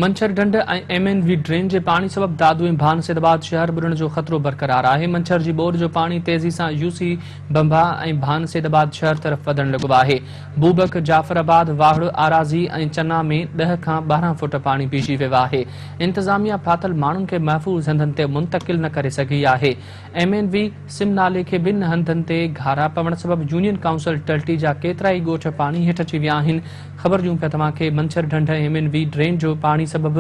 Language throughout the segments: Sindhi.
منڇر ڍنڍ ۽ ايم اين وي ڊرين جي پاڻي سبب دادو ۽ ڀان سيدآباد شهر ٻڏڻ جو خطرو برقرار آهي. منڇر جي ٻوڏ جو پاڻي تيزي سان يو سي ڀنڀا ۽ ڀان سيدآباد شهر طرف وڌڻ لڳو آهي. بوبڪ، جعفر آباد، واهڙ، آراضي ۽ چنا ۾ ڏهه کان 12 فوٽ پاڻي بيهجي ويو آهي. انتظاميا ڦاٿل ماڻهن کي محفوظ هنڌن تي منتقل نه ڪري سگهي آهي. ايم اين وي سم نالي کي ٻن هنڌن تي گهارا پوڻ سبب يونين ڪائونسل ٽلٽي جا ڪيترائي ڳوٺ پاڻي هيٺ اچي ويا آهن. خبر ڏيون پيا توهان کي منڇر ڍنڍ ۽ ايم اين وي ڊرين جو پاڻي سبب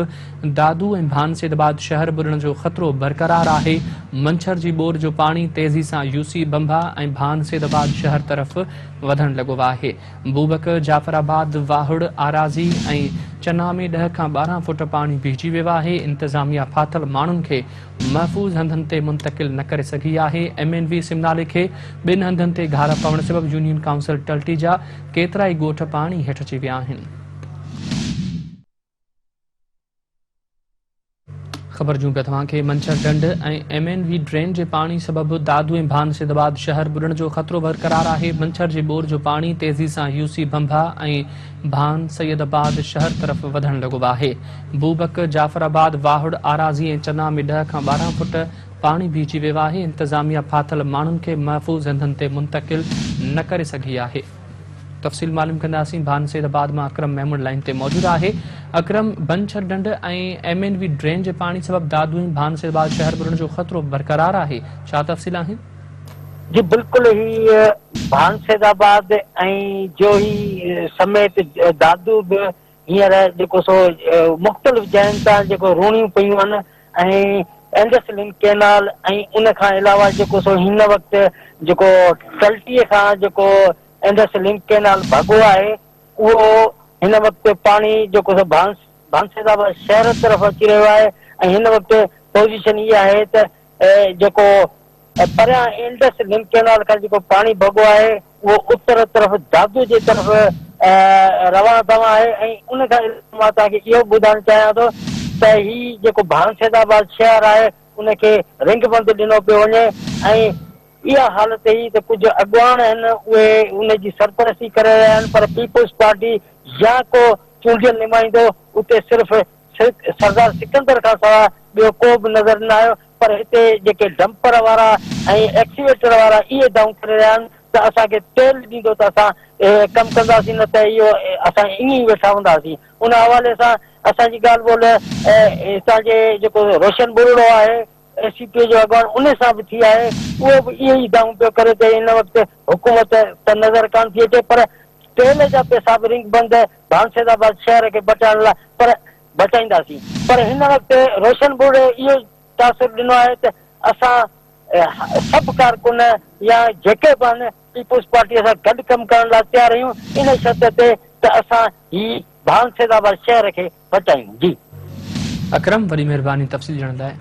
دادو ۽ ڀان سيد آباد شهر ٻڏڻ جو خطرو برقرار آهي. منڇر جي ٻوڏ جو پاڻي تيزي سان يو سي ڀنڀا ۽ ڀان سيد آباد شهر طرف وڌڻ لڳو آهي. بوبڪ، جعفر آباد، واهڙ، آراضي ۽ چنا ۾ ڏهه کان 12 فوٽ پاڻي بيهجي ويو آهي. انتظاميا ڦاٿل ماڻهن کي محفوظ هنڌن تي منتقل نه ڪري سگهي آهي. ايم اين وي سم نالي کي ٻن هنڌن تي گهارا پوڻ سبب يونين ڪائونسل ٽلٽي جا ڪيترائي ڳوٺ پاڻي هيٺ اچي ويا آهن. خبر ڏيون پيا توهان کي منڇر ڍنڍ ۽ ايم اين وي ڊرين جي پاڻي سبب دادو ۽ ڀان سيد آباد شهر ٻڏڻ جو خطرو برقرار آهي. منڇر جي ٻور جو پاڻي تيزي سان يو سي ڀنڀا ۽ ڀان سيد آباد شهر طرف وڌڻ لڳو آهي. بوبڪ، جعفر آباد، واهڙ، آراضي ۽ چنا ۾ ڏهه کان 12 فوٽ پاڻي بيهجي ويو آهي، انتظاميا ڦاٿل ماڻهن کي محفوظ هنڌن تي منتقل نه ڪري سگهي آهي. تفصيل معلوم ڪنداسين ڀان سيد آباد مان اڪرم ميمڻ لائين تي موجود آهي. اڪرم، بنڇر ڍنڍ ۽ ايم اين وي ڊرين جي پاڻي سبب دادو ۽ ڀان سيد آباد شهر ٻڏڻ جو خطرو برقرار آهي، ڇا تفصيل آهن؟ جي بلڪل هي ڀان سيد آباد ۽ جوهي سميت دادو به هينئر جيڪو سو مختلف جاين تان جيڪو روڻيون پيون آهن ۽ انڊس لنڪ ڪينال ۽ ان کان علاوه جيڪو سو هن وقت جيڪو ٽلٽي کان جيڪو انڊس لنڪ ڪينال ڀڳو آهي اهو هن وقت پاڻي جيڪو سو ڀانس ڀانسيدآباد شهر طرف اچي رهيو آهي ۽ هن وقت پوزيشن اها آهي ته جيڪو پريان انڊس لنڪ ڪينال کان جيڪو پاڻي ڀڳو آهي اهو اتر طرف دادو جي طرف روان دوان آهي ۽ ان کان علاوه مان توهان کي اهو به ٻڌائڻ چاهيان ٿو ته هي جيڪو ڀان سيد آباد شهر آهي ان کي رنگ بند ڏنو پيو وڃي ۽ اها حالت هئي ته ڪجهه اڳواڻ آهن اهي ان جي سرپرستي ڪري رهيا آهن پر پيپلز پارٽي يا ڪو چونڊيل نمائندو اتي صرف سردار سڪندر کان سواء ٻيو ڪو به نظر نه آيو پر هتي جيڪي ڊمپر وارا ۽ ايڪسيويٽر وارا اهي دانهون ڪري رهيا آهن ته اسان کي تيل ڏيندو ته اسان ڪم ڪنداسين نه ته اهو اسان ائين ئي ويٺا هونداسين ان حوالي سان اسان جي ڳالهه ٻولهه هتان جي جيڪو روشن ٻرڙو آهي ايس سي پي جو اڳواڻ ان سان به ٿي آهي اهو به اهي ئي دانهون پيو ڪري ته هن وقت حڪومت ته نظر ڪانه ٿي اچي پر تيل جا پئسا به رنگ بند ڀان سيد آباد شهر کي بچائڻ لاء پر بچائينداسين پر هن وقت روشن ٻرڙي اهو تاثر ڏنو آهي ته اسان سڀ ڪارڪن يا جيڪي به آهن پيپلز پارٽي سان گڏ ڪم ڪرڻ لاء تيار آهيون ان شرط تي ته اسان هي ڀان سيد آباد شهر کي بچايون جي. اڪرم وڏي مهرباني تفصيل ڏيڻ لاء.